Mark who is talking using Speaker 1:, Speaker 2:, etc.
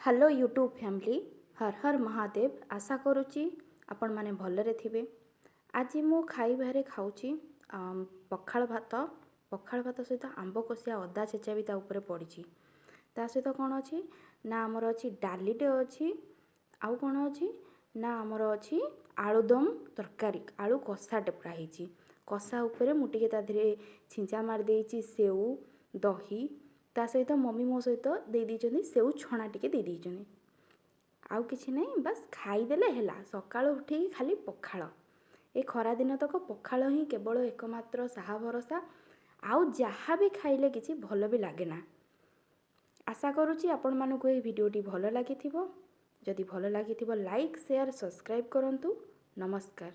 Speaker 1: Hello YouTube family, Har Har Mahadev. ଆଶା କରୁଛି ଆପଣମାନେ ଭଲରେ ଥିବେ। ଆଜି ମୁଁ ଖାଇବାରେ ଖାଉଛି ପଖାଳ ଭାତ। ପଖାଳ ଭାତ ସହିତ ଆମ୍ବ କଷିଆ ଅଦା ଛେଚା ବି ତା ଉପରେ ପଡ଼ିଛି। ତା ସହିତ କ'ଣ ଅଛି ନା ଆମର ଅଛି ଡାଲିଟେ ଅଛି। ଆଉ କ'ଣ ଅଛି ନା ଆମର ଅଛି ଆଳୁଦମ ତରକାରୀ, ଆଳୁ କଷାଟେ ପୁରା ହେଇଛି। କଷା ଉପରେ ମୁଁ ଟିକେ ତା ଦେହରେ ଛିଞ୍ଚା ମାରି ଦେଇଛି ସେଉ, ଦହି। ତା ସହିତ ମମି ମୋ ସହିତ ଦେଇ ଦେଇଛନ୍ତି ସେଉ ଛଣା ଟିକେ ଦେଇ ଦେଇଛନ୍ତି। ଆଉ କିଛି ନାହିଁ, ବାସ୍ ଖାଇଦେଲେ ହେଲା। ସକାଳୁ ଉଠିକି ଖାଲି ପଖାଳ। ଏ ଖରାଦିନ ତକ ପଖାଳ ହିଁ କେବଳ ଏକମାତ୍ର ସାହା ଭରସା। ଆଉ ଯାହା ବି ଖାଇଲେ କିଛି ଭଲ ବି ଲାଗେନା। ଆଶା କରୁଛି ଆପଣମାନଙ୍କୁ ଏହି ଭିଡ଼ିଓଟି ଭଲ ଲାଗିଥିବ। ଯଦି ଭଲ ଲାଗିଥିବ, ଲାଇକ୍, ସେୟାର, ସବସ୍କ୍ରାଇବ୍ କରନ୍ତୁ। ନମସ୍କାର।